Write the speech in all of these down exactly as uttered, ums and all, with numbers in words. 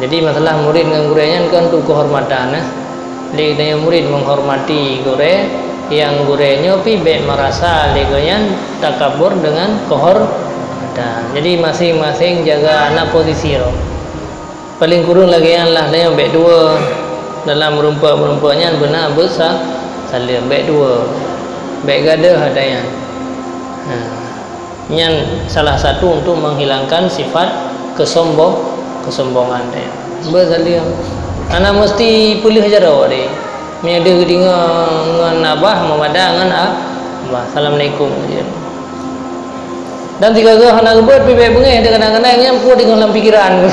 Jadi masalah murid ngon gurée nyan kan untuk keuhormatan, eh. Lé geutanyoe murid menghormati gurée, nyang gurée nyoe pih bék merasa lé geuh nyan takabur dengan keuhormatan. Jadi masing-masing jaga na posisi droe. Paléng kureueng lagée nyan lah tanyoe bék dua. Dalam meurumpok-meurumpok nyan beuna beuet sa-, saleuem bék dua. Bék gadoh ata nyan. Ha. Nyan salah satu untuk menghilangkan sifat kesombong-, kesombongan tadi. Beusaleuem. Hana meusti peuleueh jaroe deh. Meunyoe deuh geudeungoe ngon abah, meumada ngon a-, abah. Assalamualaikum. Dan sigoe hana geubeuet pih bék beungéh, kadang-kadang nyan peue deungon lam pikeran.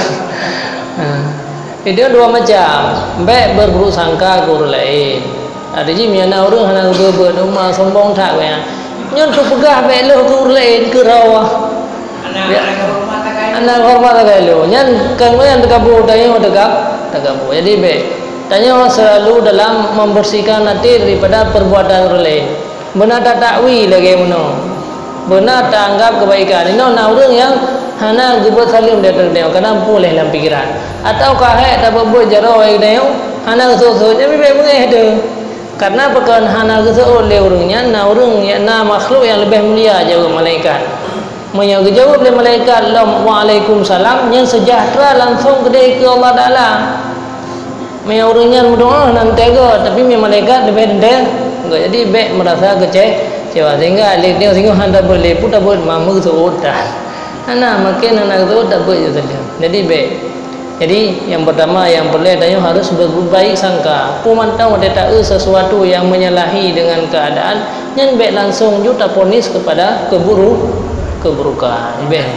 Ha. Itu dua macam. Bék berburuk sangka keu ureuëng laén. Ada jih meunyoe na ureuëng hana geubeuet-beuet, uma sombong that geuh nyan. Nyan teupeugah bék lheueh keu ureuëng laén, keu droe. Hana horeumat lagée lôn. Nyan kan nyan teukabu, tanyoe teuka-, teukabu. Jadi bék. Tanyoe selalu dalam membersihkan até daripada perbuatan ureuëng laén. Beuna tatakwil lagée meunoe. Beuna taanggab keubaikan. Inoe na ureuëng nyang hana geubeuet saleuem di ateueh geutanyoe, kadang peue lé lam pikeran. Atawa ka hék tabeuet-beuet jaroe geutanyoe, hana geuseuôt-seuôt, nyan bék beungéh teuh. Karena pakon hana geuseuôt lé ureuëng nyan, na ureuëng nyang na makhluk nyang leubeh mulia jaweueb malaikat. Meunyoe geujaweueb lé malaikat lom, "Waalaikumsalam," nyan seujahteura langsong keudeh keu Allah Taala. Meunyoe ureuëng nyan meudoá hana teuntée goe, tapi meunyoe malaikat leubeh teuntée goe. Jadi bék meurasa keuce-, keucewa. Sehingga lé tanyoe singoh hana tabeuet lé peue, tabeuet ma meuseuôt that. Hana, maken hana geuseuôt tabeuet jih saja. Jadi bék. Jadi nyang pertama, nyang peureulée tanyoe harus berbaik sangka. Peue mantong watée taeu sesuatu yang menyalahi dengan keadaan, nyan bék langsong ju taponis kepada keburu-, keburukan. Bék.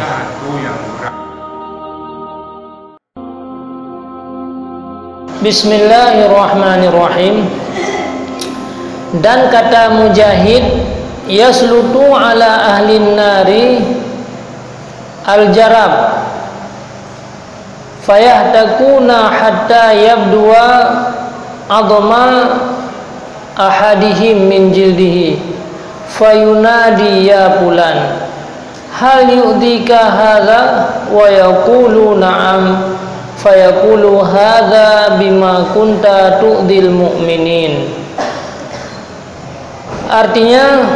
Bismillahirrahmanirrahim. Dan kata Mujahid, "Yaslutu ala ahlin nari al-jarab, fayahtakuna hatta yabdua adhma ahadihim min jildihi, fayunadi, 'Ya fulan, hal yu'dhika hadha?' Wa yaqulu, 'Na'am.' Fayaqulu, 'Hadha bima kunta tu'dhil mu'minin.'" Artinya,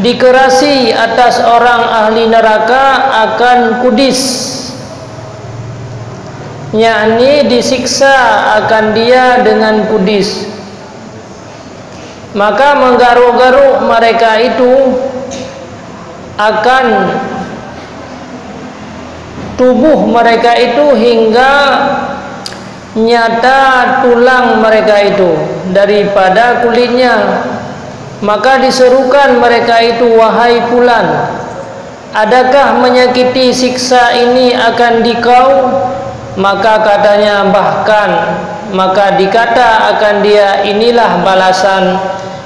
dikerasi atas orang ahli neraka akan kudis, yakni disiksa akan dia dengan kudis. Maka menggaruk-garuk mereka itu akan tubuh mereka itu hingga nyata tulang mereka itu daripada kulitnya. Maka diserukan mereka itu, "Wahai fulan, adakah menyakiti siksa ini akan dikau?" Maka katanya, "Bahkan," maka dikata akan dia, "Inilah balasan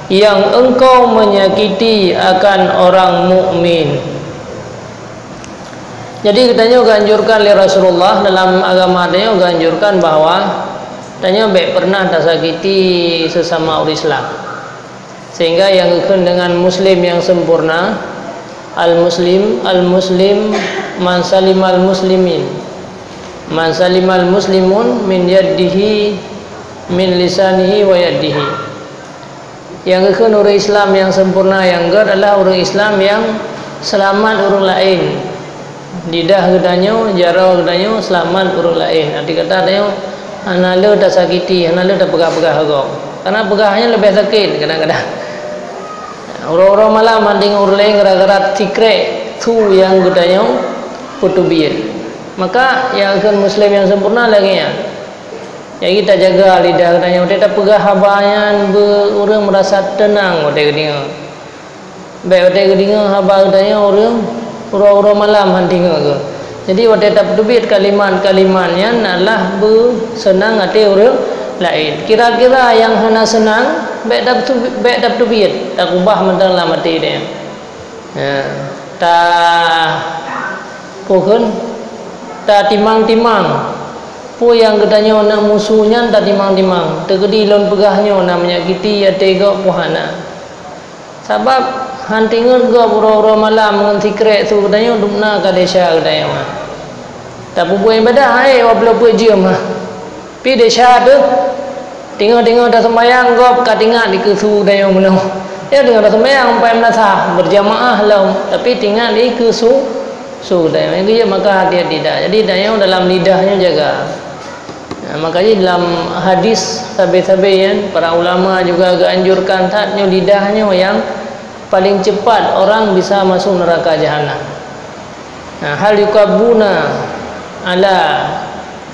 yang engkau menyakiti akan orang mukmin." Jadi geutanyoe geuanjurkan lé Rasulullah, dalam agama tanyoe geuanjurkan bahwa tanyoe bék pernah tasakiti sesama ureuëng Islam. Sehingga nyang geukheun dengan muslim nyang sempurna, al-muslim, al-muslim man salimal muslimin, man salimal muslimun min yadihi, min lisanihi wa yadihi. Nyang geukheun ureuëng Islam nyang sempurna nyang gét adalah ureuëng Islam nyang seulamat ureuëng laén. Lidah geutanyoe, jaroe geutanyoe seulamat ureuëng laén. Arti kata tanyoe hana le tasakiti, hana le tapeugah-peugah gob. Karena peugah nyan leubeh sakét kadang-kadang. Uroe-uroe malam han deungoe ureuëng laén gara-gara sikrek su nyang geutanyoe peuteubiet. Maka nyang geukheun muslim nyang sempurna lagée nyan. Jadi tajaga lidah geutanyoe, watée tapeugah haba nyan beu ureuëng meurasa teunang watée geudeungoe. Bék watée geudeungoe haba geutanyoe ureuëng uroe-uroe malam han deungoe geuh. Jadi watée tapeuteubiet kalimat-kalimat nyan adalah beu seunang até ureuëng laén. Kira-kira nyang hana seunang bék tapeuteubi-, bék tapeuteubiet, takeubah mantong lam até geutanyoe. Ya, ta-, peue kheun? Tatimang-timang. Peue nyang geutanyoe neuk musu nyan tatimang-timang. Teukeudi lôn peugah nyoe na menyakiti até gob peue hana. Sabab han teuingat gob uroe-uroe malam ngon sikrek su geutanyoe dum na ka desya geutanyoe. Tapeubuet ibadah hai walaupun jeuem ha. Pi desya teuh, teungoh-teungoh taseumbahyang gob ka teuingat dikeue su tanyoe meunoe. Ya teungoh taseumbahyang empat meunasah berjamaah lom, tapi teuingat dikeue su, su tanyoe. Itu je maka hati-hati dah. Jadi tanyoe dalam lidah nyoe jaga. Nah, maka jih dalam hadis sabe-sabe nyan para ulama juga geuanjurkan that nyoe lidah nyoe nyang paling cepat orang bisa masuk neraka jahanam. Nah, hal yukabbuna ala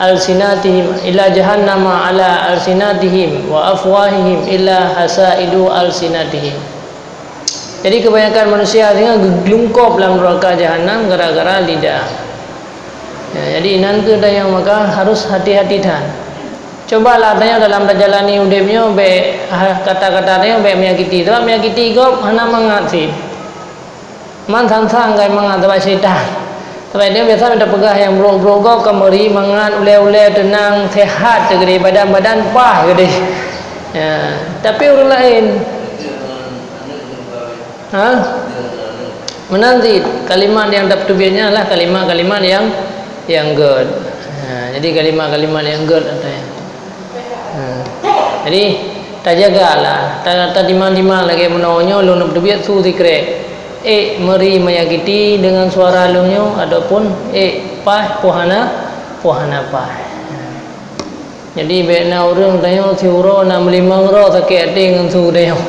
alsinatihim ila jahannama ala alsinatihim wa afwahihim illa hasaidu alsinatihim. Jadi kebanyakan manusia singoh geuglungkop lam neraka jahanam gara-gara lidah. Ya, jadi inan keuh tanyoe maka harus hati-hati that. Cobalah tanyoe dalam tajalani udeb nyoe bèk ha, kata-kata tanyoe bèk menyakiti. Sebab menyakiti gob hana mangat cit. Man sang-sang kai mangat teubak syaitan. Teubak dia biasa minta peugah nyang brok-brok gob ka meuri mangat, ulèe-ulèe teunang, sehat teuh geude, badan-badan paih geude. Ya, tapi ureueng laén, ha? Meunan cit kalimat nyang tapeuteubiet nyan adalah kalimat-kalimat nyang, nyang gèt. Ha, jadi kalimat-kalimat nyang gèt ateueh. Ha. Jadi tajagalah, ta, tatimang-timang lagèe meunoe nyoe lôn peuteubiet su sikrek. Ék meuri menyakiti deungon suara lôn nyoe ataupun ék paih peue hana, peue hana paih. Jadi bèk na ureueng tanyoe siuroe na meulimong droe sakét até ngon su tanyoe.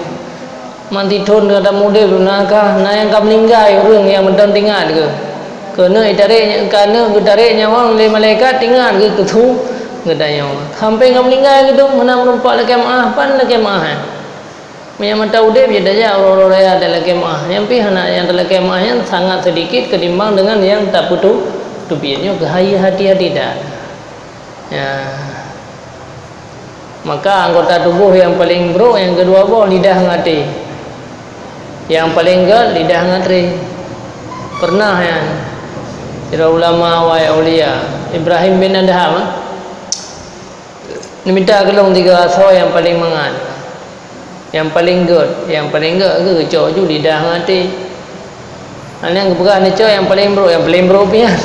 Man sithon ka tamudeb na ka, na nyang ka meuninggai ureueng nyang mantong teuingat keuh. Keuneuk jitarek, keuneuk geutarek nyawöng lé malaikat teuingat keuh keu su geutanyoe. Sampoe ka meuninggai keuh dong hana meureumpok lakèe meu'ah, pan lakèe meu'ah nyan. Meunyo mantong udeb jeuet tajak uroe-uroe raya talakèe meu'ah. Nyan pih hana nyang talakèe meu'ah nyan sangat seudikit keutimbang deungon nyang tapeutu-, teubiet nyoe keuh hai hati-hati that. Ya. Maka anggota tuboh nyang paleng brok nyang keudua boh lidah ngon até. Nyang paleng gèt lidah ngon até. Pernah nyan sidroe ulama awai aulia, Ibrahim bin Adham, neumita keu lôn tiga asoe nyang paleng mangat. Nyang paleng gèt, nyang paleng gèt geucok ju lidah ngon até. Hana geupeugah neucok nyang paleng brok, nyang paleng brok pih nyan.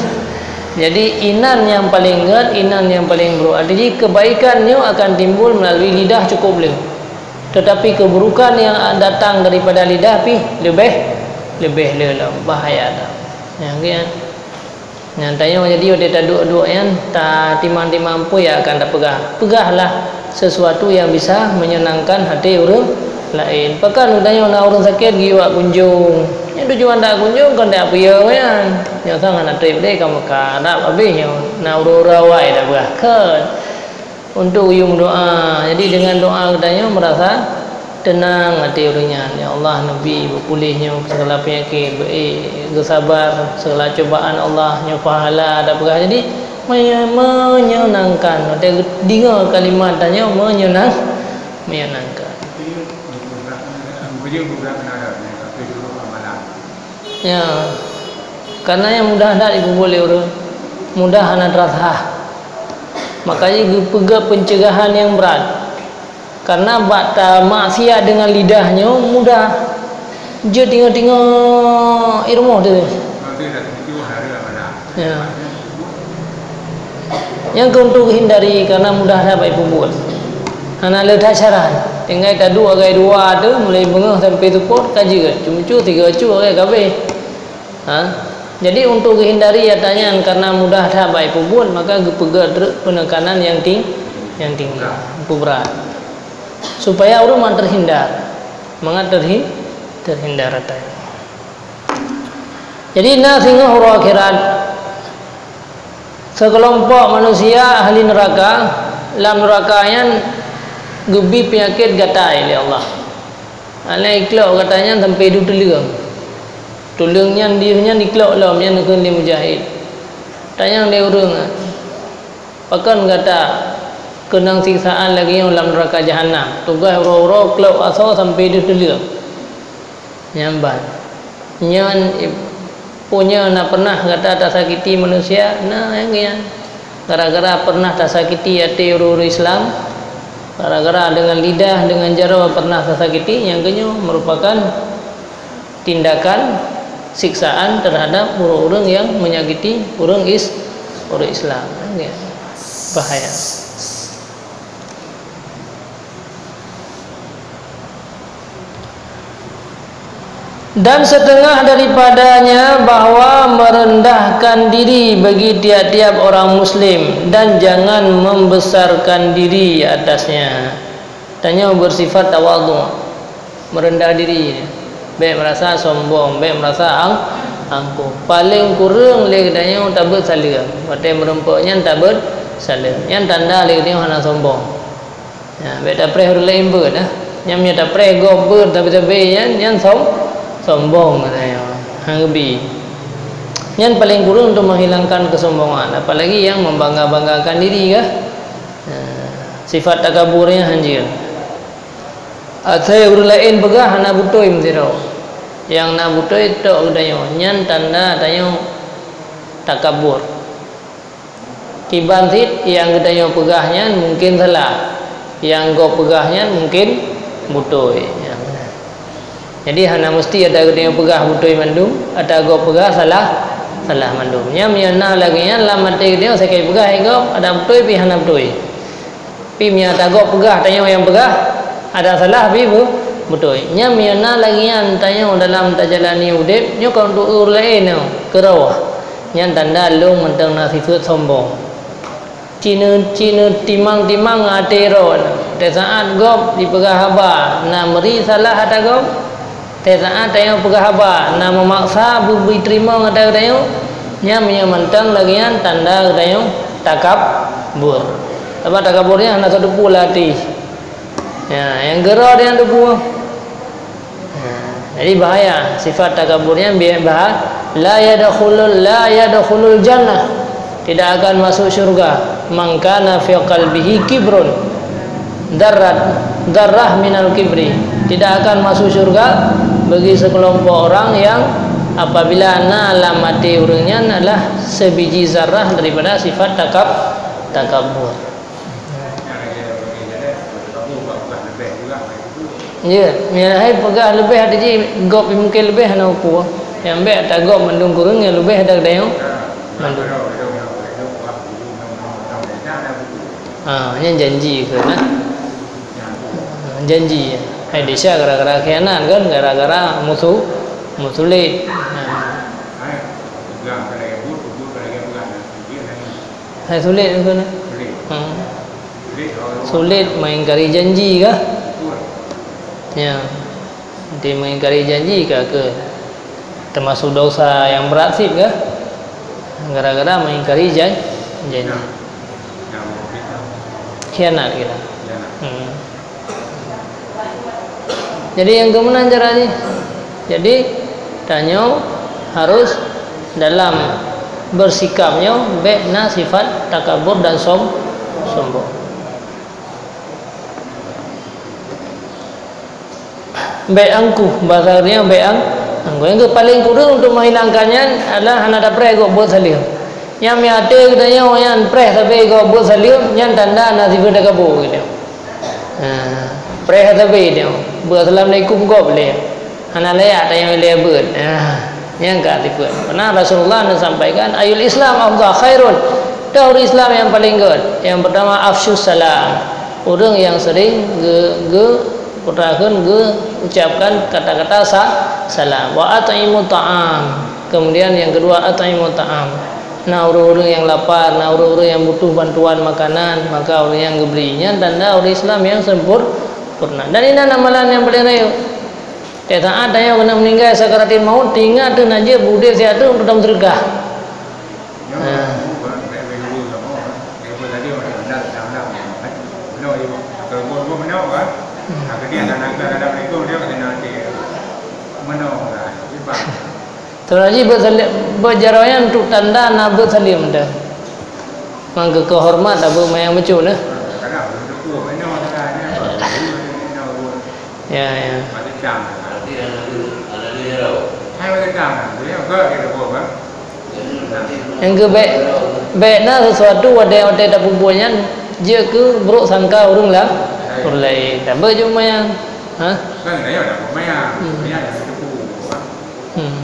Jadi inan nyang paleng gèt, inan nyang paleng brok. Arti jih kebaikan nyoe akan timbul melalui lidah cukup le. Tetapi keburukan yang datang daripada lidah pih leubeh, leubeh le lom bahaya dah. Nyang kian. Nyan tanyoe jadi watèe taduek-duek nyan, tatimang-timang peue nyang akan tapeugah. Peugahlah sesuatu yang bisa menyenangkan hati ureueng laén. Pakon tanyoe na ureueng sakét geuyue jak kunjong. Nyan tujuan jak kunjong kon jak peue nyan. Nyoe sang hana trép deh ka meukarab habéh nyoe na ureueng-ureueng awai tapeugah. Kon. Untuk geuyue meudoa. Jadi deungon doa geutanyoe meurasa teunang até ureueng nyan. Ya Allah, neubi beupuléh nyoe sigala peunyakét, beu-, eh, geusabar sigala cobaan Allah nyoe pahala tapeugah. Jadi menye-, menyenangkan. Watèe geudeungö kalimat tanyoe menyenang, menyenangkan. Ya, karena nyang mudah that jipeubuet lé ureueng, mudah hana teurasa. Makajih geupeugah pencegahan nyang brat. Karena bak ta maksiat deungon lidah nyoe mudah. Jeuet tinggai-tinggai i rumoh teuh. Ya. Nyang keu untuk hindari karena mudah that bak jipeubuet. Hana le that cara. Tinggai taduek agak dua tu, mulai beungoh sampai seupôt ka jeuet. Cuma cu tiga cu agak kabeh. Ha? Jadi untuk geuhindari ata nyan karena mudah that bak jipeubuet, maka geupeugah treuk peunekanan nyang ting-, nyang tinggi, peubrat. Supaya ureueng mangat terhindar. Mangat terhi-, terhindar ata nyan. Jadi na singoh uroe akhirat, seukeulompok manusia ahli neuraka, lam neuraka nyan geubi peunyakét gatai lé Allah. Hana iklok gata nyan sampai du tuleueng. Tuleueng nyan diyuh nyan iklok lom, nyan kheun lé mujahid. Tanyong lé ureueng, pakon gata keunong siksaan lagèe nyoe lam neuraka jahanam? Tugaih uroe-uroe klok asoe sampai du tuleueng. Nyan ban. Nyan, i-, peue nyoe na pernah gata tasakiti manusia? Na, nyang nyan. Gara-gara pernah tasakiti até ureueng-ureueng Islam, gara-gara deungon lidah, deungon jaroe pernah tasakiti, nyang keunyoe meurupakan tindakan siksaan terhadap ureueng-ureueng nyang menyakiti ureueng Is-, Ureuëng Islam, ya. Bahaya. Dan setengah daripadanya bahwa merendahkan diri bagi tiap-tiap orang muslim dan jangan membesarkan diri atasnya. Tanyoe bersifat tawadhu, merendah diri. Bék merasa sombong, bék merasa ang-, angkuh. Paléng kureueng lé geutanyoe tabeuet saleuem. Watée meurumpok nyan tabeuet saleuem. Nyan tanda lé geutanyoe hana sombong. Ya, bék tapreh ureuëng laén beuet, nah. Nyan meunyoe tapreh gob beuet sabe-sabe nyan, nyan som-, sombong geutanyoe. Hana geubi. Nyan paléng kureueng untuk menghilangkan kesombongan, apalagi yang membangga-banggakan diri kah. Nah, sifat takabur nyan hanjeuet. Asai ureuëng laén peugah hana beutôi meusidroe. Nyang na beutôi tok geutanyoe, nyan tanda tanyoe takabur. Kiban cit nyang geutanyoe peugah nyan mungken salah, nyang gob peugah nyan mungken beutôi. Jadi hana meusti ata geutanyoe peugah beutôi mandum, ata gob peugah salah, salah mandum. Nyan meunyoe na lagée nyan lam até geutanyoe, sakai peugah nyang gob, ata beutôi pih hana beutôi. Pih meunyoe ata gob peugah, tanyoe nyang peugah, ata salah pih beu-, beutôi. Nyan meunyoe na lagée nyan tanyoe dalam tajalani udeb, nyoe kon untuk ureuëng laén nyoe, keudroe. Nyan tanda lôn mantong na sifeuet sombong. Cit neu-, cit neutimang-timang até droe. Teusaát gob jipeugah haba, na meuri salah ata gob. Teusaát tanyoe peugah haba, na meumaksa beu-, beu teurimong ata geutanyoe. Nyan meunyoe mantong lagée nyan tanda geutanyoe takabur. Sabab takabur nyan hana soe teupeu lam até. Ya, nyang keudroe nyang teupeu. Nah, jadi bahaya sifat takabur nyan, bi-, bah-, la yadkhulul, la yadkhulul jannah. Tidak akan masuk syurga. Man kana fi qalbihi kibrun, darrat, darrah minal kibri. Tidak akan masuk syurga bagi sekelompok orang yang apabila na lam até ureuëng nyan adalah sebiji zarrah daripada sifat takab-, takabur. Ya, meunyoe hai peugah leubeh ata jih, gob mungken leubeh hana peue. Nyang bék ata gob mandum kureueng, nyang leubeh ata geutanyoe mandum. Ha, nyan janji keu na. Ha, janji. Hai desya gara-gara khianat kan, gara-gara musu-, musulet. Ha. Hai sulet keu na. Hmm. Sulet mengingkari janji kah? Ya. Jadi mengingkari janji kah ke termasuk dosa yang berat cit kah? Gara-gara mengingkari jan-, janji. Khianat kita. Hmm. Jadi nyang keu meunan cara jih. Jadi tanyoe harus dalam bersikap nyoe bék na sifat takabur dan som-, sombong. Bék angkuh, bahasa Indonesia bék ang-, angkuh. Nyang paling kureueng untuk menghilangkan nyan adalah hana tapreh gob beuet saleuem. Nyang meuaté geutanyoe nyan preh sabe gob beuet saleuem, nyan tanda na sifeuet takabur geutanyoe. Ha, preh sabe nyoe, beuet assalamualaikum gob lé. Hana layak tanyoe lé beuet. Ha, nyang ka sifeuet. Karena Rasulullah neusampaikan, "Ayyul Islam afdal khairun." Toh ureuëng Islam nyang paling gét. Nyang pertama, afsyus salam. Ureuëng nyang sering ge-, ge-, peutrakheun geuucapkan kata-kata sa-, salam. Wa at'imut ta'am. Kemudian yang kedua, at'imut ta'am. Na ureuëng-ureuëng nyang lapar, na ureuëng-ureuëng nyang butuh bantuan makanan, maka ureuëng nyan geubri. Nyan tanda ureuëng Islam nyang sempur-, sempurna. Dan inan amalan nyang paling rayeuk. Tiep saát tanyoe keuneuk meuninggai sakaratil maut, teuingat teuh na jeuet beu udeb siat teuh untuk tameuseudeukah. Ha. Teuma jih beuet saleuem, beuet jaroe nyan untuk tanda na beuet saleuem teuh. Ngon keu keuhormat tabeuet manyang bacut, eh. Ya, ya. Nyang keu bék, bék na sesuatu watée-watée tapeubuet nyan jeuet keu buruk sangka ureuëng la-, ureuëng laén. Tabeuet jeuet manyang. Ha? Hmm. Hmm.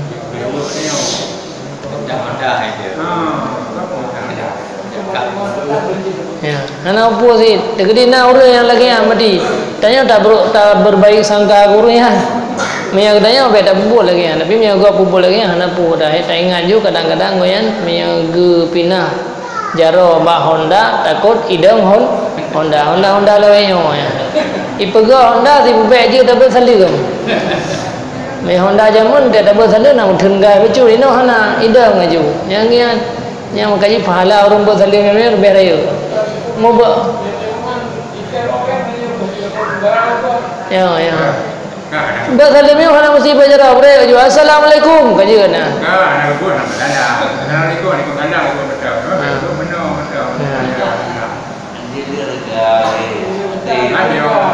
Ya, hana peue cit. Teukeudi na ureuëng nyang lagée nyan mati. Tanyoe taber-, taberbaik sangka keu ureuëng nyan. Meunyoe geutanyoe bék tapeubuet lagée nyan, tapi meunyoe gob peubuet lagée nyan hana peue dah. Taingat ju kadang-kadang gobnyan meunyoe geupinah jaroe bak Honda, takot idong Hon-, Honda, Honda, Honda lawét nyoe nyan. Ipeugah Honda sibubék jeuet tabeuet saleuem. Mé Honda jameun teutabeuet saleuem na meutheun gai bacut inoe hana idong laju. Nyang ngian Nyang meukaji pahala ureuëng beuet saleuem nyoe leubeh rayeuk. Mubeuet. Ya, ya. Beuet saleuem nyoe hana meusti beuet jaroe, beureukat ju, "Assalamualaikum," ka jeuet na. Ka, hana geubeuet, hana tanda. Assalamualaikum, waalaikumsalam, waalaikumsalam. Ha. Beutôi, beutôi, beutôi. Ha.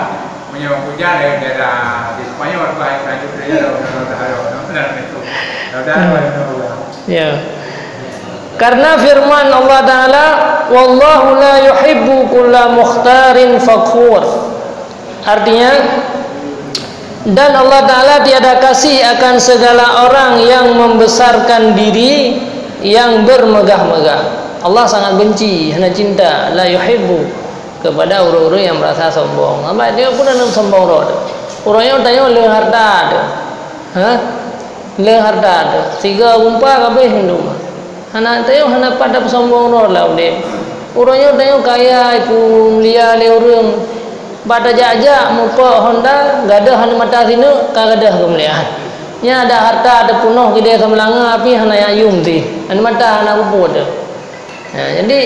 Meunyoe hujan dari daerah di Spanyol, tu air sangat tu, ya, dah, dah, dah, dah, dah, dah, dah, dah, dah. Ya. Karena firman Allah Ta'ala, "Wallahu la yuhibbu kulla mukhtarin fakhur." Artinya, dan Allah Ta'ala tiada kasih akan segala orang yang membesarkan diri, yang bermegah-megah. Allah sangat benci, hana cinta, la yuhibbu, kepada ureuëng-ureuëng yang merasa sombong. Abah dia pun ada sombong roh tu. Ureuëng yang tanya le harta tu. Ha? Le harta tu. Tiga bumpa habis minum. Hana teuh, hana pat tapeusombong droe lam udeb. Uroe nyoe tanyoe kaya, ipeumulia lé ureuëng. Bak tajak-jak mupok Honda, gadôh aneuk mata sineuk, ka gadôh keumuliaan. Nyan ada harta teupunoh keudè Samalanga pih hana nyang yuem sih. Aneuk mata hana peubuet teuh. Nah, jadi,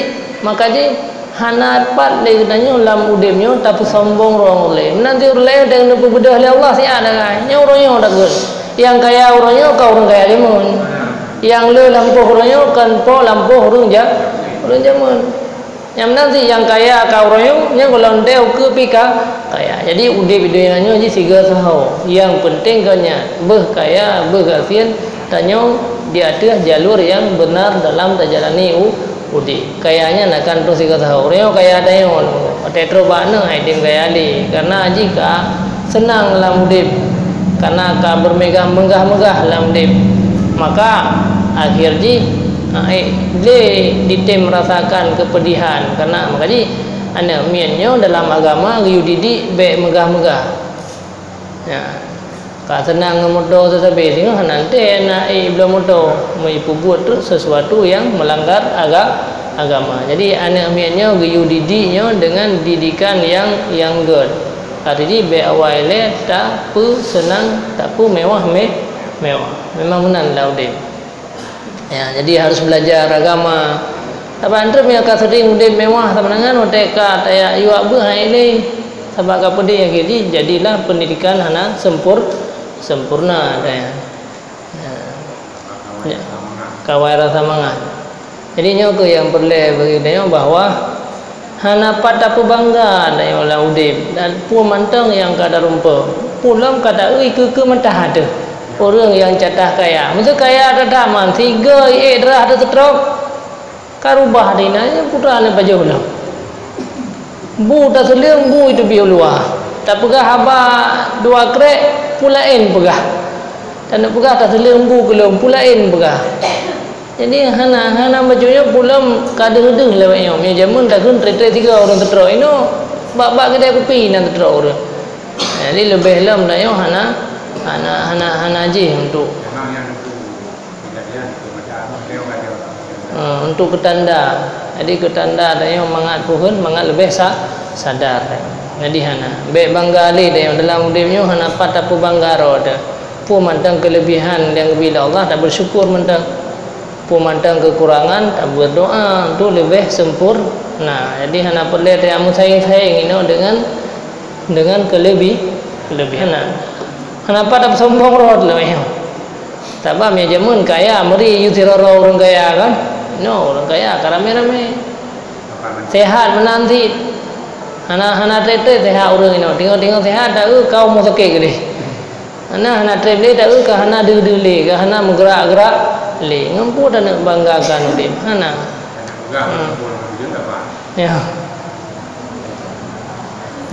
maka jih, Hana pat lé geutanyoe lam udeb nyoe tapeusombong droe ngon ureuëng laén. Meunan cit ureuëng laén teungoh neupeubeudoh lé Allah siat dangai. Nyoe uroe nyoe takheun. Nyang kaya uroe nyoe ka ureuëng kaya jameun. Nyang le lampôh uroe nyoe kon po lampôh ureuëng ja-, ureuëng jameun. Nyang meunan cit nyang kaya ka uroe nyoe, nyan gohlom teuh ukeue pih ka kaya. Jadi udeb di donya nyoe jih sigoe saho. Nyang peunteng kon nyan, beuh kaya, beuh gasien, tanyoe di ateueh jalur nyang beunar dalam tajalani u-, udeb. Kaya nyan akan troh sigoe saho. Uroe nyoe kaya tanyoe, watée trok bak aneuk, hai tem kaya lé. Karena jih ka seunang lam udeb. Karena ka beumegah-megah-megah lam udeb. Maka, akhé jih, hai, lé jitem merasakan keupeudihan. Karena, maka jih, aneuk miet nyoe dalam agama geuyue didik bék megah-megah. Ya. Ka seunang ngon moto sabe-sabe, singoh hana teuh na ék bloe moto, meupeubuet teuk sesuatu nyang meulanggar aga-, agama. Jadi, aneuk miet nyoe geuyue didik nyoe deungon didikan nyang, nyang göt. Arti jih, bék awai lé tapeuseunang, tapeumewah mé-, mewah. Memang meunan lam udeb. Ya, jadi harus belajar agama. Saban treuk meunyoe ka seuring udeb mewah saban nyan, watée ka tajak yue beuh hai lé. Sabab ka peudeh akhé jih, jadilah pendidikan hana sempur-, sempurna, ya. Ya. Ya. Kawai rasa mangat. Jadi nyoe keuh nyang peureulée bagi tanyoe bahwa Hana pat tapeubangga tanyoe lam udeb, dan peue mantong nyang ka tarumpok. Peue lom ka ta-eu ikeue-keue meuntah ateueh ureuëng nyang catah kaya. Meuseu kaya that-that man, sigoe ék drah ateueh seutrok, ka rubah dina, nyan putra neupajoh lom. Bu taseuleueng, bu iteubiet u luwa. Tapeugah haba dua krek, peue laén peugah. Taneuk peugah taseuleueng bu keu lôn, peue laén peugah. Jadi, hana, hana bacut nyoe peue lom ka deuh-deuh lawét nyoe. Meunyoe jameun takheun trép-trép sigoe ureuëng teutrok. Inoe bak-bak keudè kupi na teutrok ureuëng. Jadi, leubeh lom tanyoe hana, hana, hana, hana jih untuk, eh, untuk keutanda. Jadi, keutanda tanyoe mangat peue kheun, mangat leubeh sa-, sadar. Jadi, hana. Bék bangga lé tanyoe dalam udeb nyoe, hana pat tapeubangga droe teuh. Peue mantong keuleubihan nyang geubri lé Allah, tabeusyukur mantong. Peue mantong keukurangan, tabeudoa, tu leubeh sempurna. Jadi, hana peureulée tajak meusaing-saing inoe deungon, deungon keuleubi-, keuleubihan. Hana pat tapeusombong droe lom nyoe. Sabab meunyoe jameun kaya, meuri yue sidroe-droe ureuëng kaya kan? Nyoe ureuëng kaya ka ramé-ramé. Sehat meunan cit. Hana, hana trép-trép sehat ureuëng inoe. Teungoh-teungoh sehat, ta-eu ka umu sakét keudeh. Hana, hana trép lé, ta-eu ka hana deuh-deuh lé, ka hana meugerak-gerak lé. Ngon peue taneuk banggakan udeb? Hana. Hmm. Ya.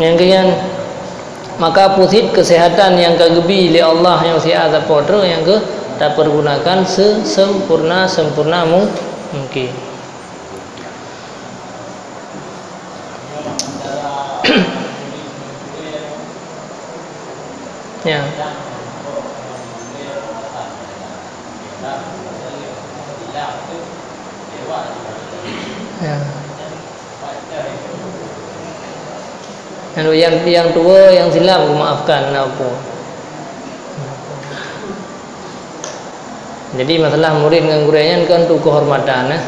Nyang keu nyan, maka peue cit keuseuhatan nyang ka geubri lé Allah nyoe siat sapoe treuk nyang keu tapeurgunakan seuseumpurna-seumpurna mu-, mungken. Ya. Ya. Nyang, nyang tuwoe nyang silap geumaafkan, na peue. Jadi, masalah murit ngon gurée nyan kan untuk keuhormatan, eh.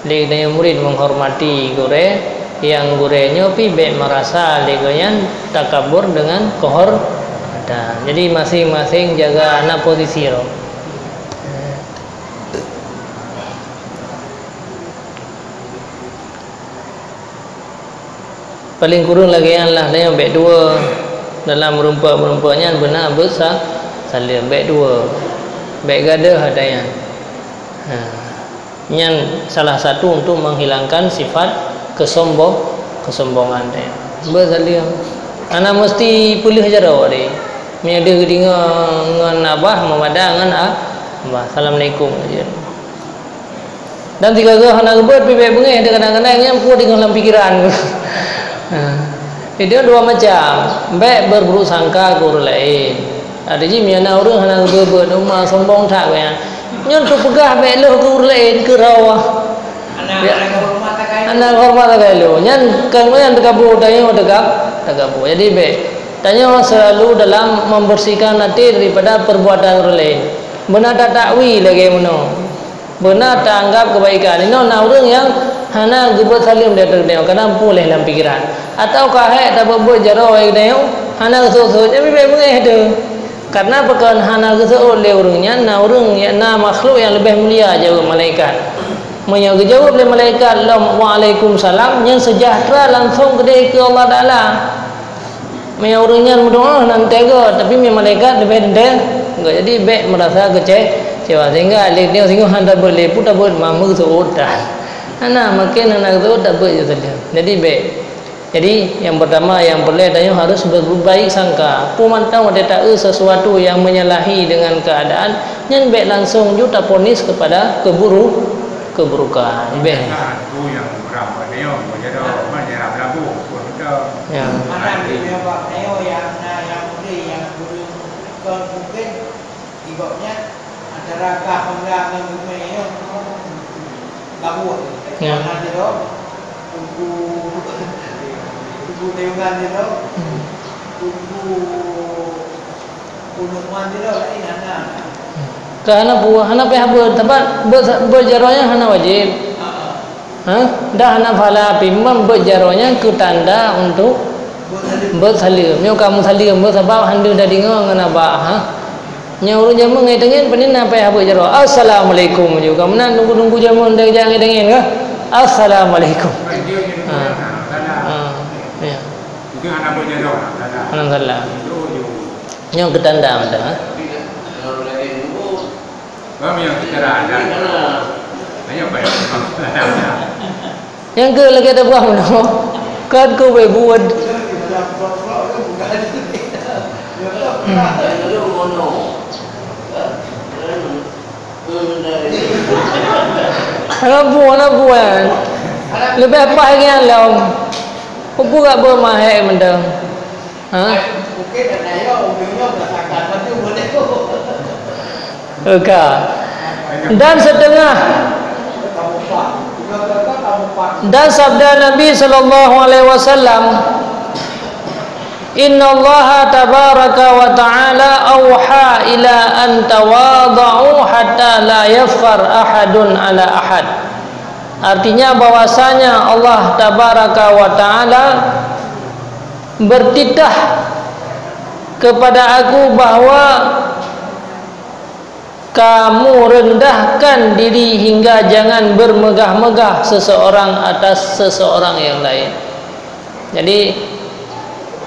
Lé geutanyoe murit menghormati gurée, nyang gurée nyoe pih bék merasa lé geuh nyan takabur dengan kehormatan. Jadi, masing-masing jaga na posisi droe. Paléng kureueng lagée nyan lah, tanyoe bék dua. Dalam meurumpok-meurumpok nyan beuna beuet sa-, saleuem, bék dua. Bék gadôh ata nyan. Ha. Nyan salah satu untuk menghilangkan sifat kesombong-, kesombongan tanyoe. Beuet saleuem. Hana meusti peuleueh jaroe deh. Meunyoe deuh geudeungoe ngon abah, meumada ngon a-, abah. Assalamualaikum. Dan sigoe-goe hana geubeuet, pih bék beungéh, kadang-kadang nyan peue deungon lam pikeran. Ha. Itu dua macam. Bék berburuk sangka keu ureuëng laén. Ada jih meunyoe na ureuëng hana geubeuet-beuet, uma sombong that geuh nyan. Nyoe teupeugah bék lheueh keu ureuëng laén, keu droe. Hana, ya, hana horeumat takai lheueh. Hana horeumat takai lheueh. Nyan kan nyan teukabu, tanyoe teukab-, teukabu. Jadi bék. Tanyoe selalu dalam membersihkan até daripada perbuatan ureuëng laén. Beuna tatakwil lagée meunoe. Beuna taanggap keubaikan. Inoe na ureuëng nyang hana geubeuet saleuem di ateueh geutanyoe, kadang peue lé lam pikeran. Atawa ka hék tabeuet-beuet jaroe geutanyoe, hana geuseuôt-seuôt, nyan bék beungéh teuh. Karena pakon hana geuseuôt lé ureuëng nyan, na ureuëng nyang na makhluk nyang leubeh mulia jaweueb malaikat. Meunyoe geujaweueb lé malaikat lom, "Waalaikumsalam," nyan seujahteura langsong keudéh keu Allah Taala. Meunyoe ureuëng nyan meudoá, nan teuga, tapi meunyoe malaikat leubeh teuntée, enggak, jadi bék meurasa keuce-, keucewa. Sehingga lé nyoe singoh hana tabeuet lé, peue tabeuet, ma meuseuôt that. Hana, maken hana geuseuôt, tabeuet jih saja. Jadi bék. Jadi, nyang pertama, nyang peureulée tanyoe harus berbaik sangka. Peue mantong watée taeu sesuatu nyang menyalahi dengan keadaan, nyan bék langsung ju taponis kepada keburu-, keburukan. Bék. Nah, tu nyang beurang bak nyoe, meunyoe dah, meunyoe dah belabuh, pun betul. Ya. Mana dia bak nyoe nyang na, nyang boleh, nyang boleh, kon mungkin di gobnyan antara kah Honda ngon Gumée nyoe, babuh. Ya. Mana dia tu? Tunggu, tunggu tayungan dia tu. Hmm. Tunggu Ka hana peue, hana payah beuet, sabab beuet, beuet jaroe nyan hana wajéb. Ha? Dah hana pahala pih, memang beuet jaroe nyan keu tanda untuk beuet saleuem. Nyoe ka meusaleuem, beuet sabab hana deungoe ngon abah, ha? Nyoe ureueng jameun ngon tangieng, pane na payah beuet jaroe. Assalamualaikum ju. Ka meunan nunggu-nunggu jameun, dang jak ngon tangieng ka? Assalamualaikum. Ha. Ha. Ya. Hana salah. Nyoe keu tanda mantong, ha? Bang, nyang kita dah ada. Hanya bayar. Nyang keu lagèe tabah meunoe. Kan keu beuet. Hana bu, hana bu, kan. Leubeh paih nyan lom. Peue gak beumahé mantong. Ha? Oke. Dan setengah. Dan sabda Nabi sallallahu alaihi wasallam, "Innallaha tabaraka wa ta'ala auha ila an tawada'u hatta la yafkhar ahadun ala ahad." Artinya bahwasanya Allah tabaraka wa ta'ala bertitah kepada aku bahwa kamu rendahkan diri hingga jangan bermegah-megah seseorang atas seseorang yang lain. Jadi,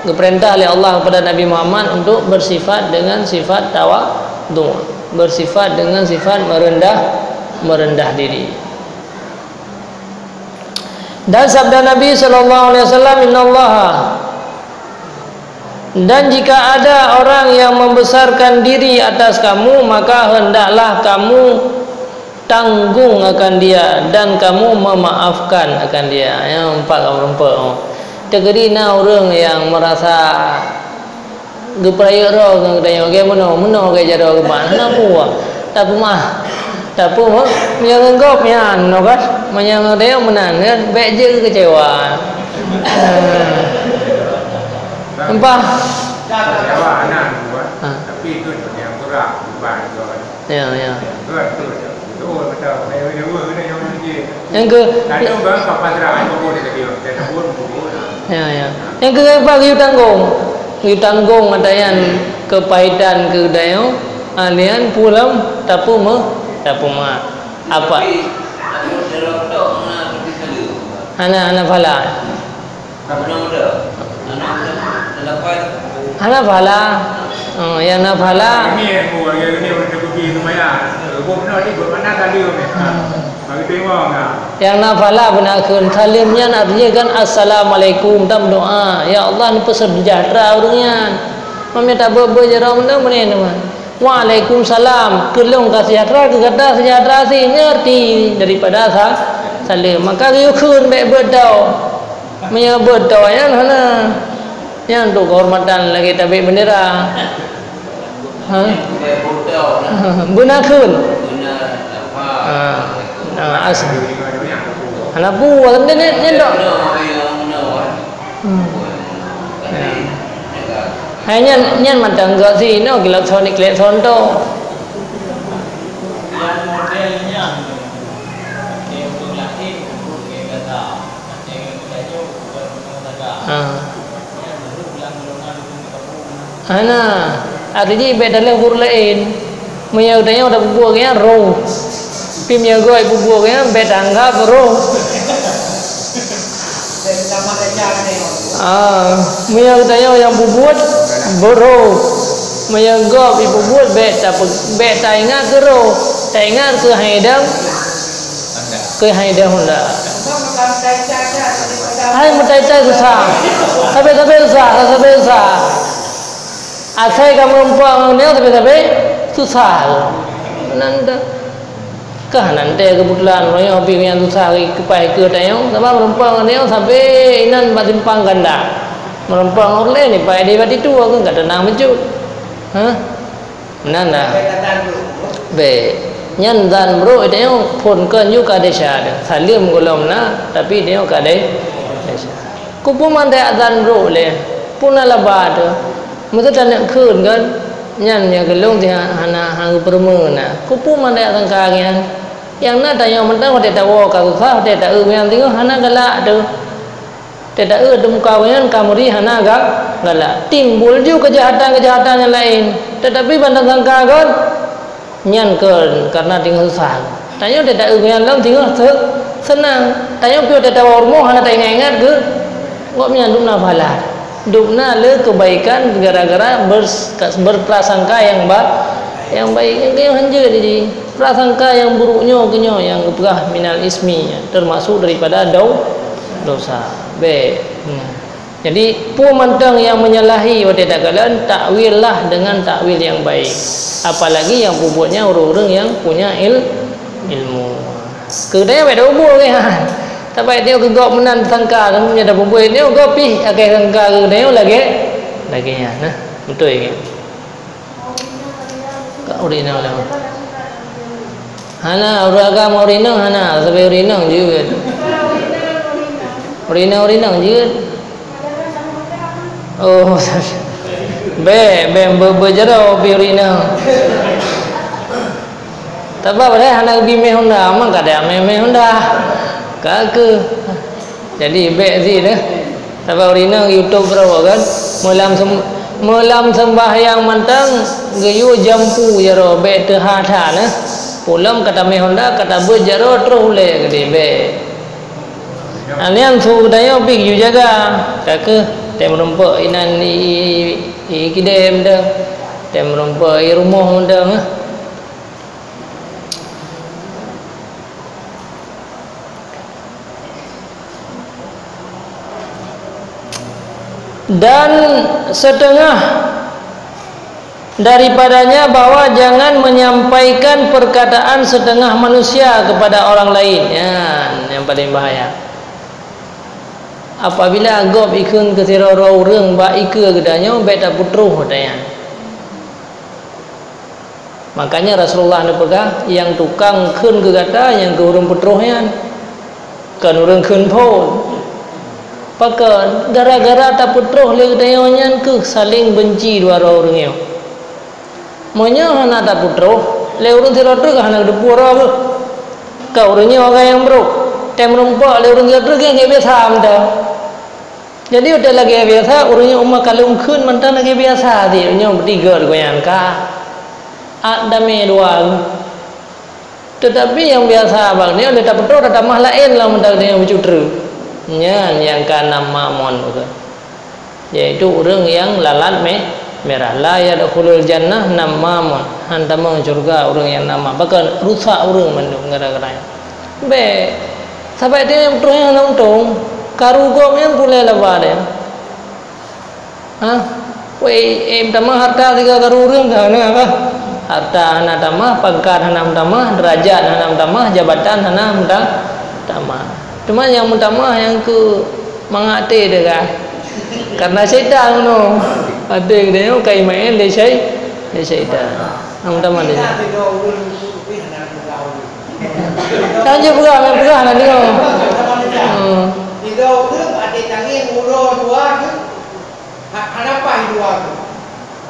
geupeurintah lé Allah kepada Nabi Muhammad untuk bersifat dengan sifat tawadhu, bersifat dengan sifat merendah, merendah diri. Dan sabda Nabi sallallahu alaihi wasallam, "Innallaha," dan jika ada orang yang membesarkan diri atas kamu, maka hendaklah kamu tanggung akan dia dan kamu memaafkan akan dia. Nyan empat kamoe rumpok. Teukeudi na ureueng nyang meurasa Geupeurayeuk droe ngon geutanyoe, lagèe meunoe, meunoe lagèe jaroe geumat, hana peue. Tapeumaah. Tapeumaah, meunyoe ngon gob nyan, noh kan? Meunyoe ngon geutanyoe meunan, kan? Bèk jeuet keucewa. Empah. Kecewa hana, buat. Ha. Tapi itu yang kurang, bukan itu. Ya, ya. Betul, betul. Betul, betul. Saya, saya, saya, saya, saya, saya. Nyang keu- Kadang bang, kapal terang, saya bawa dia tadi, saya bawa, bawa. Ya, ya. Nyang keu apa geuyue tanggong? Geuyue tanggong ata nyan keupahitan keu geutanyoe, a nyan pulang tapeumaah, tapeumaah. Apa? Hana, hana pahala. Hana pahala. Oh, nyang na pahala. Ini yang buat, yang ini orang cukup di lumayan. Buat benar ni, buat mana tadi, Umi? Ha. Bagi terima, ha. Nyang na pahala beuna kheun. Saleuem nyan artinya kan, "Assalamualaikum," tam doa. "Ya Allah, neupeusejahtera ureueng nyan." Mami tak beu-beu jaroe meunan, meunan, teman. "Waalaikumsalam." Keu lôn ka seujahtera, keu gata seujahtera sih, ngerti daripada sa-, saleuem. Maka geuyue kheun bèk beuet tau. Meunyoe beuet tau nyan hana. Nyan untuk kehormatan lagèe tabek bendera. Ha? Beuna kheun. Ha. Ha, as-, hana peue, kan nyan, nyan dok. Hmm. Ya. Hai nyan, nyan mantong gok sinoe, geulat sonik, geulat sonto. Ha. Hana. Artinya bèk taleueng huruf laén. Meunyoe geutanyoe tapeubuet nyan roh. Pi meunyoe gob peubuet nyan bèk taanggab roh. Ah, meunyoe geutanyoe nyang peubuet beurôh. Meunyoe gob peubuet bèk tape-, bèk taingat keu roh. Taingat keu hai dam Keu hai deuh honda. Hai meutai-tai susah. Sabe-sabe susah, sabe susah. Asai ka meurumpok ngon nyoe sabe-sabe susah. Nan dah. Kah nan teuh keubeutulan meunyoe pih nyang susah ri keupai keu tanyoe, sabab meurumpok ngon nyoe sabe inan bak simpang ganda. Meurumpok ngon ureueng laén ipai di bak itu, aku ka teunang meucut. Hah? Meunan dah. Bèk. Nyan zan brôk tanyoe phôn kon yue ka desya deuh. Saleuem gohlom na, tapi tanyoe ka de-, desya. Keupeue mandai zan brôk lé? Peue na laba teuh? Meuseuti taneuk kheun kon? Nyan nyang geulong teuh hana, hana geupeurumeue na. Keupeue mandai sangka nyan? Nyang na tanyoe mantong watèe tawoe ka susah, watèe ta-eu nyan singoh hana galak teuh. Teuta eu teumuka nyan ka meuri hana ga-, galak. Timbul ju keujahatan-keujahatan nyang laén. Teutapi ban tasangka kon, nyan kon kareuna teungoh susah. Tanyoe teuta eu nyan lom teungoh se-, seunang. Tanyoe piôh teuta u rumoh hana taingat-ingat keu gobnyan dum na pahala. Dum na le keubaikan gara-gara bers-, berprasangka nyang ba-, nyang baik. Nyang keu nyoe hanjeuet jih. Prasangka nyang buruk nyoe keu nyoe nyang geupeugah minal ismi, termasuk daripada dau-, dosa. Bèk. Nah. Jadi, peue mantong nyang menyalahi watèe takalon, takwil lah dengan takwil nyang baik. Apalagi nyang peubuet nyan ureueng-ureueng nyang punya il-, ilmu. Keu tanyoe bèk tabubuet lagèe nyan. Tapi tanyoe keu gob meunan sangka, nyoe tabubuet nyoe gob pih akai sangka keu tanyoe lagèe, lagèe nyan. Nah, beutôi kan? Ka ureueng inong lewat. Hana, ureueng agam ureueng inong hana, sabe ureueng inong jeuet. Ureueng inong, ureueng inong jeuet. Oh, bèk, bèk be-, beujaroe pih ureueng inong. Tapi padahai hana geubi mè honda, mang kada mè, mè honda. Ka keuh. Jadi, bèk sit deh. Sabab ureueng inong YouTube keudroe kan. Meulam sem-, meulam sembahyang mantong geuyue jampu jaroe, bèk teuha that neh. Peulom ka tamè honda, ka tabeuet jaroe, troh ulèe keudéh, bèk. Nyan su geutanyoe pih geuyue jaga. Ka keuh, tém meurumpok inan i, i, i, i keudéh mantong. Tém meurumpok i rumoh mantong, eh. Dan setengah daripadanya bahwa jangan menyampaikan perkataan setengah manusia kepada orang lain. Ya, yang paling bahaya. Apabila gob ikheun keu sidroe-droe ureuëng bak ikeue geutanyoe, bék tapeutroh watée nyan. Makanya Rasulullah neupeugah, "Nyang tukang kheun keu gata, nyang keu ureuëng peutroh nyan, kon ureuëng kheun phon." Pakon? Gara-gara tapeutroh lé geutanyoe nyan keuh saléng beunci dua droe ureuëng nyoe. Meunyoe hana tapeutroh, lé ureuëng sidroe treuk hana geuteupeue droe geuh. Ka ureuëng nyoe ka nyang brok, tém meurumpok lé ureuëng sidroe treuk nyang biasa mantong. Jadi, watée lagée biasa, ureuëng nyoe uma kalon kheun mantong lagée biasa, di nyoe beutigot gobnyan ka. At damé dua geuh. Teutapi nyang biasa bak nyoe lé tapeutroh tatamah laén lam mata geutanyoe beucutreue. Nyan nyang ka nam mamon bukan. Yaitu ureuëng nyang lalat mé-, mirah. La yadkhulul jannah nammamun. Han tamong syeuruga ureuëng nyang namam. Bahkan rusak ureuëng mandum gara-gara nyan. Bék. Sabab dia nyang peutroh nyang hana untông. Karu gob nyang pulai laba dia. Ha? Wei, eh, meutamah harta sigoe karu ureuëng ka hana ka. Harta hana tamah, pangkat hana meutamah, deurajat hana meutamah, jabatan hana meuta-, tamah. Cuma nyang meutamah nyang keu mangat até teuka. Karena syaitan nyoe. Até geutanyoe ka imaén lé syai-, lé syaitan. Nyang meutamah lé syaitan. Kan je peugah, main peugah nak dengar. Hmm. Ha, hana paih dua tu.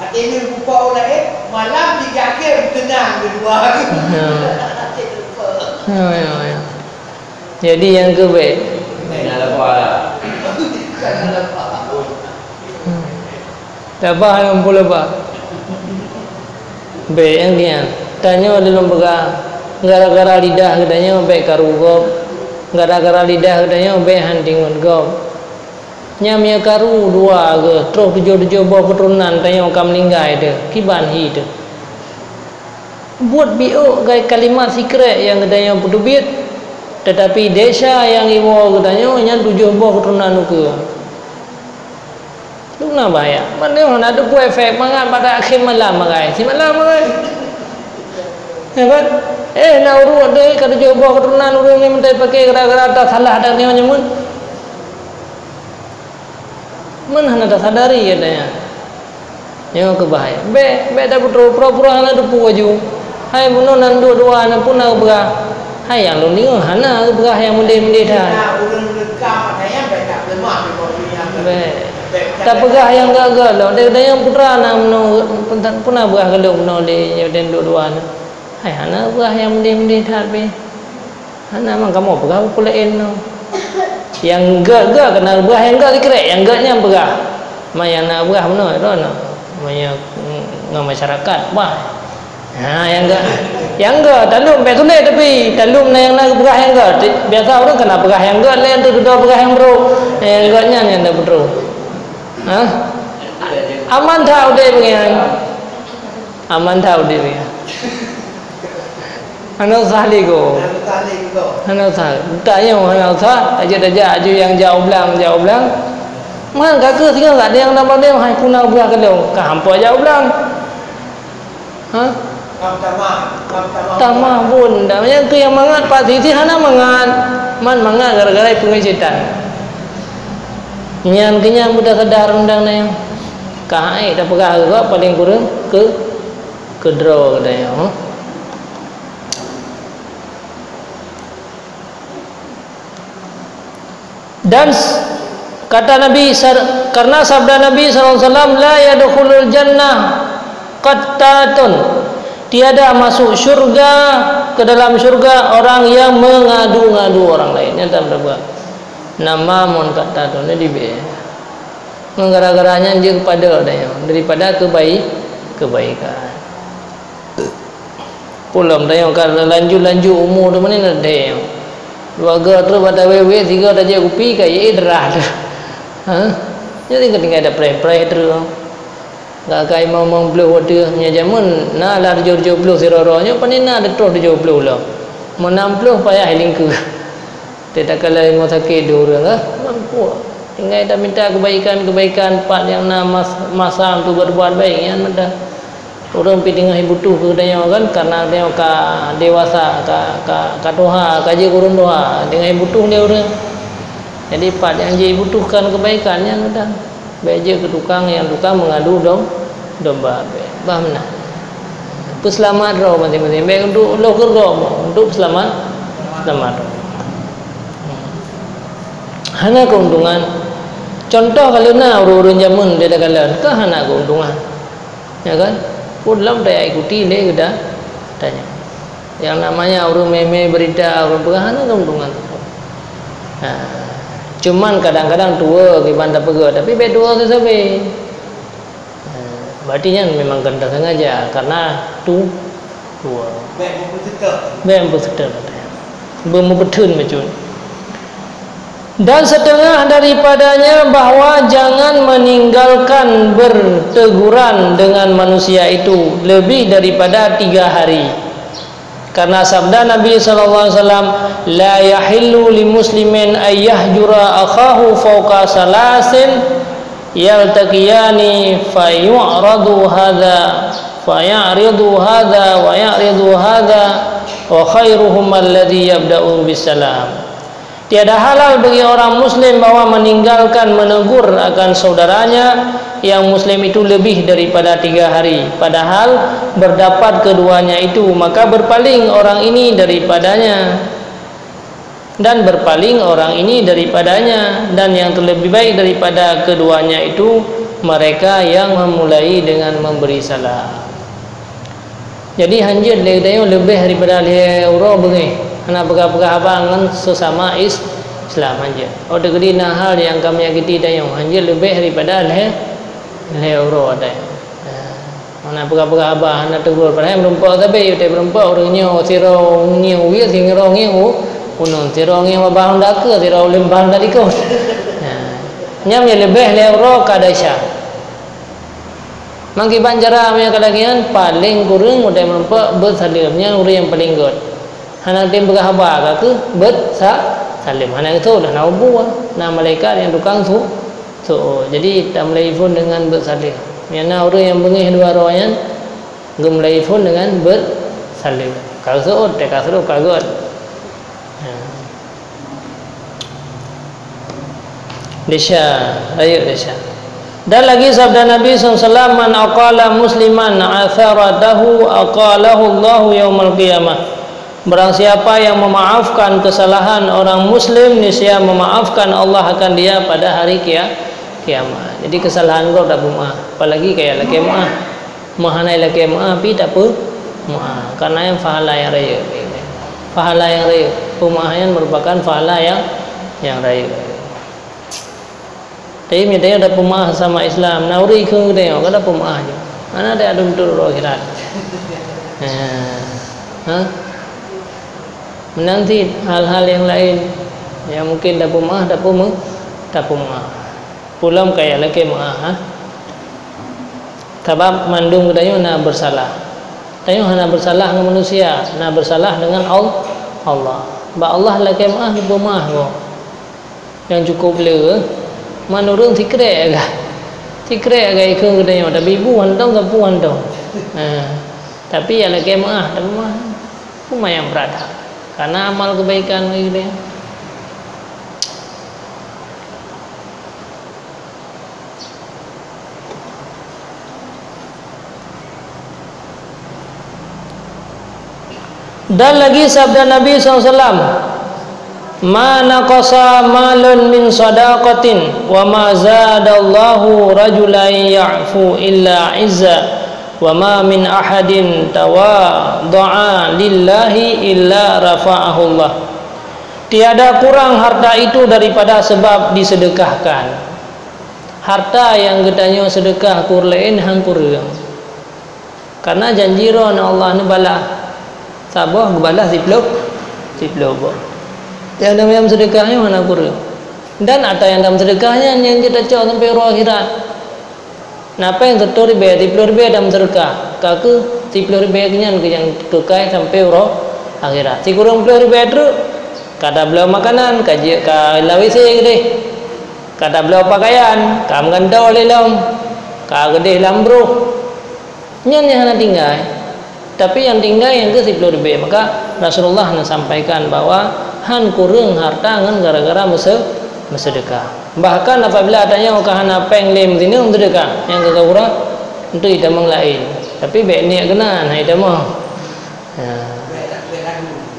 Até nyoe bukon laén, malam dijaga teunang keudua tu. Hmm. Ya, ya, ya. Jadi nyang keu bék. Nah, lepas lah. Hmm. Lepas nyang pun lepas. Bék nyang kian. Tanyoe lôn peugah, gara-gara lidah geutanyoe bék karu gob. Gara-gara lidah geutanyoe bék han tingon gob. Nyan meunyoe karu dua geuh, troh tujoh-tujoh boh keuturonan tanyoe ka meuninggai teuh, kiban hi teuh. Buet biôk gai kalimat sikrék nyang geutanyoe peuteubiet, teutapi desya nyang iwoe geutanyoe nyan tujoh boh keuturonan ukeue. Dum na bahya. Meunyoe hana teupeue efek mangat bak akhé malam bagai, simalam bagai. Ya kan? Eh, na ureuëng deh ka tujoh boh keuturonan ureuëng nyan meutai paké gara-gara tasalah dan nyoe nyemun. Meunan hana tasadari geutanyoe. Nyoe keu bahaya. Bék, bék tapeutroh, pura-pura hana teupeue aju. Hai bunoe nan duek dua na pun na geupeugah. Hai nyang lôn deungoe hana geupeugah nyang meudeh-meudeh that. Bék. Tapeugah nyang gét-gét lom. Deh, deh nyang putra na meunoe pun na peugah keu lôn meunoe lé nyoe dan duek dua na. Hai hana geupeugah nyang meudeh-meudeh that pih. Hana mang kamoe peugah peue laén nyoe. Nyang gét-gét keunan peugah nyang gét sikrék, nyang gét nyan peugah. Ma nyang na peugah bunoe droeneuh. Ma nyang ngon masyarakat bah. Ha, nyang gét. Nyang gét talom bék tuléh tapi talom na nyang na geupeugah nyang gét. Biasa ureuëng keunan peugah nyang gét lé teuh dudoe peugah nyang brok. Nyang gét nyan nyang na beutôi. Ha? Aman that udeb nyan. Aman that udeb nyan. Hana usah lé goe. Hana usah. Tanyoe hana usah. Tajak-tajak aju nyang jak u blang, jak u blang. Man ka keuh singoh sak nyang na bandeng hai puna buah keudong. Ka hampa jak u blang. Ha? Tamah pun. Dak nyang keuh nyang mangat pat sisi hana mangat. Man mangat gara-gara ipeungét syaitan. Nyan keuh nyang mudah sadar undang na nyang. Ka hai tapeugah keu paleng kureueng keu Keudroe geutanyoe. Dan s-, kata Nabi sar-, karena sabda Nabi sallallahu alaihi wasallam, "La yadkhulul jannah qattatun." Tiada masuk syurga, ke dalam syurga orang yang mengadu-ngadu orang lain. Nyata beureuba. Namamun qattatun, jadi be. Gara-gara nyan jeuet kepada geutanyoe daripada kebai-, kebaikan. Pulom tanyoe ka lanjut-lanjut umu tu meunan deh. Dua ga trok bak tawé-wé, tiga tajak kupi ka ye drah tu. Ha? Jadi tinggai-tinggai dah preh-preh terus. Gak kai mau mong ploh watèe nya jameun na lah tujoh ploh sidroe-droe nyoe pane na troh tujoh ploh lom. Meunam ploh payah lingkeu. Teutakala limong sakét dua ureueng, ah, mampu. Tinggai taminta keubaikan-keubaikan pat nyang na mas-, masa untuk berbuat baik nyan meudah. Ureueng pih teungoh jibutuh keu geutanyoe kan, karena geutanyoe ka dewasa, ka, ka, ka tuha, ka jeuet ureueng tuha, teungoh jibutuh lé ureueng. Jadi, pat nyang jibutuhkan keubaikan nyan geutanyoe. Bék jeuet keu tukang nyang tukang meungadu dom-, domba. Bék. Bah meunan. Peuseulamat droe maséng-maséng. Bék untuk lôn keudroe, untuk peuseulamat, seulamat droe. Hmm. Hana keuntungan. Contoh, kalau na ureuëng-ureuëng jameun di takalon, kan hana keuntungan. Ya kan? Pun lom taikuti lé geuda-, geutanyoe. Yang namanya ureuëng mé-mé beurita, ureuëng peugah hana keuntungan. Ha. Cuman kadang-kadang tuwo kiban tapeugah, tapi bék tuwo sabe-sabe. Ha. Berarti nyan memang kon tasengaja, karena tu tuwo. Bék meupeuteuka. Bék meupeuteuka. Beumeupeuteuka macam. Dan setengah daripadanya bahwa jangan meninggalkan berteguran dengan manusia itu lebih daripada tiga hari. Karena sabda Nabi sallallahu alaihi wasallam, "La yahillu li muslimin ay yahjura akhahu fawqa salasin yaltaqiyani fayu'radu hadza, fayu'radu hadza, wa yu'radu hadza, wa khairuhum alladzi yabda'u bis salam." Tiada halal bagi orang muslim bahwa meninggalkan menegur akan saudaranya yang muslim itu lebih daripada tiga hari, padahal berdapat keduanya itu, maka berpaling orang ini daripadanya, dan berpaling orang ini daripadanya, dan yang terlebih baik daripada keduanya itu, mereka yang memulai dengan memberi salam. Jadi, hanjeuet lé geutanyoe leubeh daripada lhée uroe beungéh, hana peugah-peugah haba ngon sesama Is-, Islam, hanjeuet. Oh, teukeudi na hal nyang ka menyakiti tanyoe, hanjeuet leubeh daripada lhée, lhée uroe tanyoe. Hana peugah-peugah haba, hana tegur. Padahai meureumpok sabe, utai meureumpok ureuëng nyoe sidroe ngieng u biet, sidroe ngieng u gunong, sidroe ngieng babah honda keu, sidroe ulôn babah honda likot. Nyan, nyan leubeh lhée uroe ka desya. Meukiban cara meunyoe ka lagée nyan, paleng kureueng utai meureumpok beuet saleuem, nyan ureuëng nyang paleng gét. Hana tem peugah haba, ka kheueh beuet sa-, saleuem. Hana geutanyoe na ubu, na malaikat nyang tukang su-, su-, jadi tameulaiphon deungon beuet saleuem. Meunyoe na ureuëng nyang beungéh dua droe nyan, geumeulaiphon deungon beuet saleuem. Ka seuôt, teuka seuôt ka gét. Desya, rayeuk desya. Dan lagi sabda Nabi sallallahu alaihi wasallam, "Man aqala musliman atharatahu aqalahu Allahu yaumal qiyamah." Barang siapa yang memaafkan kesalahan orang muslim, niscaya memaafkan Allah akan dia pada hari kia-, kiamat. Jadi kesalahan gob tapeumaaf, apalagi kaya lakée meuáh. Meuhana lakée meuáh pih tapeumaaf, karena nyan pahala nyang rayeuk. Pahala nyang rayeuk. Peumaaf nyan merupakan pahala nyang, nyang rayeuk. Tapi meunyoe tapeumaaf sesama Islam, na ureuëng ikheun geutanyoe, ka tapeumaaf jih. Hana teuadong teuh uroe akhirat. Ha. Ha? Meunan cit hal-hal nyang laén nyang mungken tapeumaaf, tapeume-, tapeumaaf. Peulom kaya lakée meuáh, ha? Sabab mandum geutanyoe na beusalah. Tanyoe hana beusalah ngon manusia, na beusalah deungon Al-, Allah. Bak Allah lakée meuáh, geupeumaah gob. Nyang cukup le, man ureuëng sikrek agak. Sikrek agak ikheun geutanyoe, tapi bu hantom, sapu hantom. Ha. Tapi nyang lakée meuáh, tapeumaah. Peue nyang brat that. Karena amal keubaikan bagi geutanyoe. Dan lagi sabda Nabi sallallahu alaihi wasallam, "Ma naqasa malun min shadaqatin, wa ma zadallahu rajulan ya'fu illa izza, wa ma min ahadin tawadha'a lillahi illa rafa'ahullah." Tiada kurang harta itu daripada sebab disedekahkan. Harta nyang geutanyoe seudeukah keu ureuëng laén han kureueng. Karena janji droeneuh Allah neubalah saboh geubalah siplôh, siplôh boh. Nyang namanya seudeukah nyoe hana kureueng. Dan ata nyang tameuseudeukah nyan nyang jeuet tacok sampoe uroe akhirat. Na péng siratoh ribée, siplôh ribée tameuseudeukah, ka kheueh siplôh ribée nyan keuh nyang teukai sampoe uroe akhirat. Sikureueng plôh ribée treuk, ka tabloe makanan, ka jeuet ka lawét sé keudeh. Ka tabloe pakaian, ka meugantoe lé lom, ka keudeh lam broh. Nyan nyang hana tinggai. Tapi nyang tinggai nyang keu siplôh ribée. Maka Rasulullah neusampaikan bahwa han kureueng harta ngon gara-gara meuseu-, Meuseudeukah. Bahkan apabila tanyoe ka hana péng lé meusineuk meuseudeukah, nyang ka kurang, untuk itamong laén. Tapi bék niet keunan, hana itamong. Ya.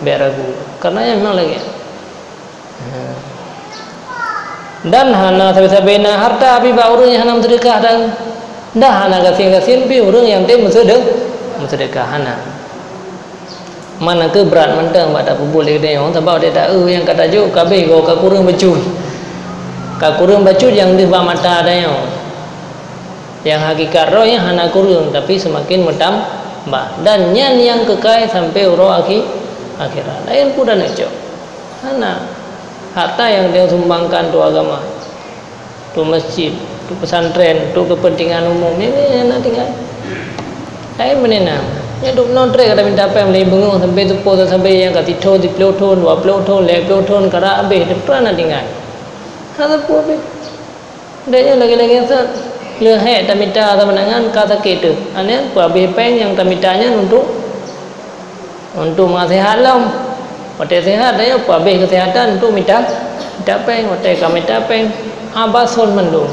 Bék ragu. Karena nyan memang lagée. Ya. Dan hana sabe-sabe na harta pih bak ureuëng nyang hana meuseudeukah dan dah hana gasien-gasien pih ureuëng nyang tem meuseude-, meuseudeukah hana. Mana keu brat mantong bak tapeubuet lé geutanyoe, sabab watée ta-eu nyang ka tajok ka abéh goe ka kureueng bacut. Ka kureueng bacut nyang deuh bak mata tanyoe. Nyang hakikat roh nyan hana kureueng, tapi seumaken meutambah. Dan nyan nyang keukai sampoe uroe akhi-, akhirat. Laén peue taneuk cok. Hana. Harta nyang tanyoe sumbangkan untuk agama. Untuk masjid, untuk pesantren, untuk kepentingan umum, ini hana tinggai. Laén meunan. Nyan dum noe treb ka tamita péng lé beungoh sampoe teupeu sampoe nyang ka sithon, siplôh thon, dua plôh thon, lhée plôh thon, ka rab abéh, teupeu hana tinggai. Hana peue abéh. Dek nyan lagée-lagée sat, leuhék tamita saban nyan ka sakét teuh. Aneuëk peue abéh péng nyang tamita nyan untuk Untuk meusehat lom. Watée sehat, tanyoe peue abéh keusehatan untuk mita, mita péng. Watée ka mita péng, abah son mandum.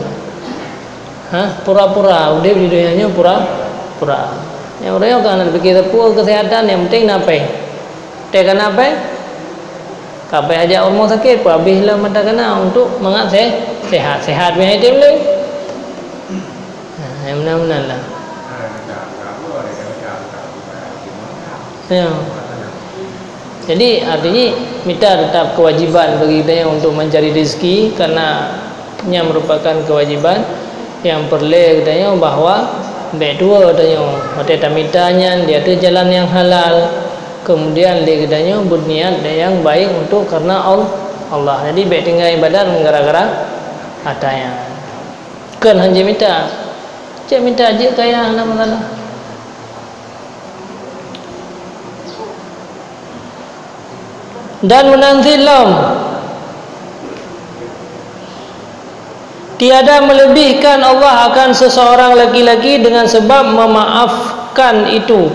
Hah, pura-pura, udeb di donya nyoe pura-pura. Nyang ureuëng nyoe ka hana pike sapeue keusehatan, nyang penting na péng. Watée ka na péng, ka abéh jak rumoh sakét, peue abéh lom mata kana untuk mangat se-, sehat. Sehat meuhai tem lé. Nah, nyang meunan-meunan lah. Ya. Jadi, artinya mita tetap kewajiban bagi kita untuk mencari rezeki karena nyan merupakan kewajiban nyang peureulée geutanyoe bahwa bék tuwoe geutanyoe watée tamita nyan di ateueh jalan nyang halal, kemudian lé geutanyoe berniat nyang baik untuk karena Al-, Allah. Jadi bék tinggai ibadat gara-gara harta nyan. Kon hana jimita. Cek mita jeuet kaya hana masalah. Dan meunan cit lom, tiada melebihkan Allah akan seseorang laki-laki dengan sebab memaafkan itu,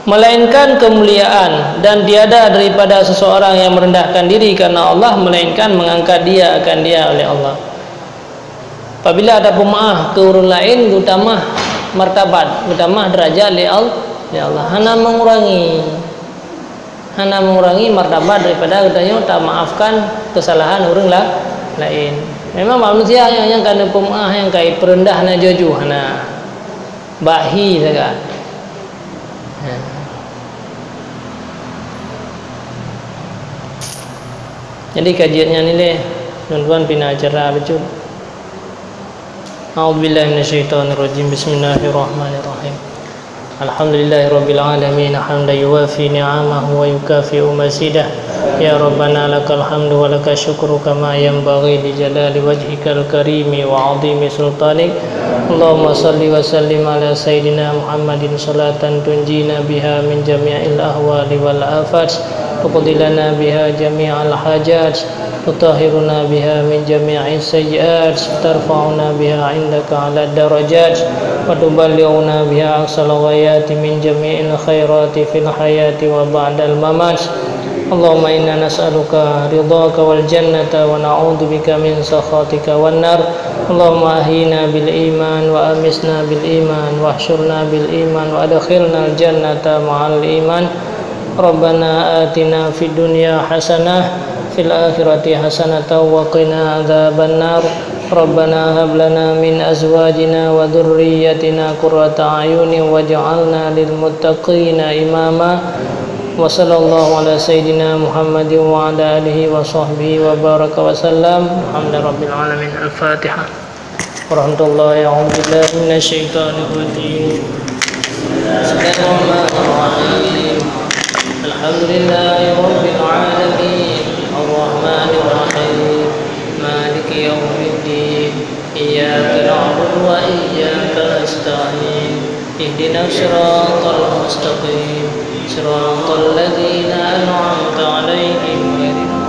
melainkan kemuliaan, dan tiada daripada seseorang yang merendahkan diri karena Allah, melainkan mengangkat dia akan dia oleh Allah. Apabila ada peumaáh keu ureuëng laén, geutamah martabat, geutamah derajat lé Al-, lé Allah. Hana mengurangi, hana mengurangi martabat daripada geutanyoe tamaafkan kesalahan ureuëng la-, laén. Memang manusia nyang, nyang ka neupeumaáh, nyang ka ipeureundah na jaju, hana. Bak hi sagai. Ha. Jadi kajian nyan ilée, tuan-tuan pina acara bacut. A'udzubillahi minasyaitonirrajim. Bismillahirrahmanirrahim. Alhamdulillahirabbil alamin, hamdan yuwafi ni'amahu wa yukafi'u mazidah. Ya Rabbana lakal hamdu wa lakasy syukru kama yanbaghi li jalali wajhikal karimi wa 'azimi sultanik. Allahumma shalli wa sallim ala sayyidina Muhammadin salatan tunjina biha min jami'il ahwali wal afat, tuqdi lana biha jami'al hajat, tutahhiruna biha min jami'is sayyiat, tarfa'una biha 'indaka 'alad darajat, wa tuballighuna biha aqsal ghayati min jami'il khairati fil hayati wa ba'dal mamat. Allahumma inna nas'aluka ridhaka wal jannata wa na'udzubika min sakhatika wan nar. Allahumma ahyina bil iman wa amitna bil iman wahsyurna bil iman wa adkhilnal jannata ma'al iman. Rabbana atina fid dunya hasanah, fil akhirati hasanatan wa qina adzabannar. Rabbana hab lana min azwajina wa dzurriyyatina qurrata a'yunin waj'alna lil muttaqina imama. Wa sallallahu ala sayyidina Muhammadin wa ala alihi wa sahbihi wa baraka wa sallam. Alhamdulillahi rabbil alamin. Al-Fatihah. Warahmatullahi, a'udzubillahi minasyaitonirrajim. Bismillahirrahmanirrahim. Alhamdulillahi rabbil alamin. Arrahmanirrahim. Maliki yaumiddin. Iyyaka na'budu wa iyyaka nasta'in. Ihdinas siratal mustaqim. Siratal ladzina an'amta 'alaihim ghairil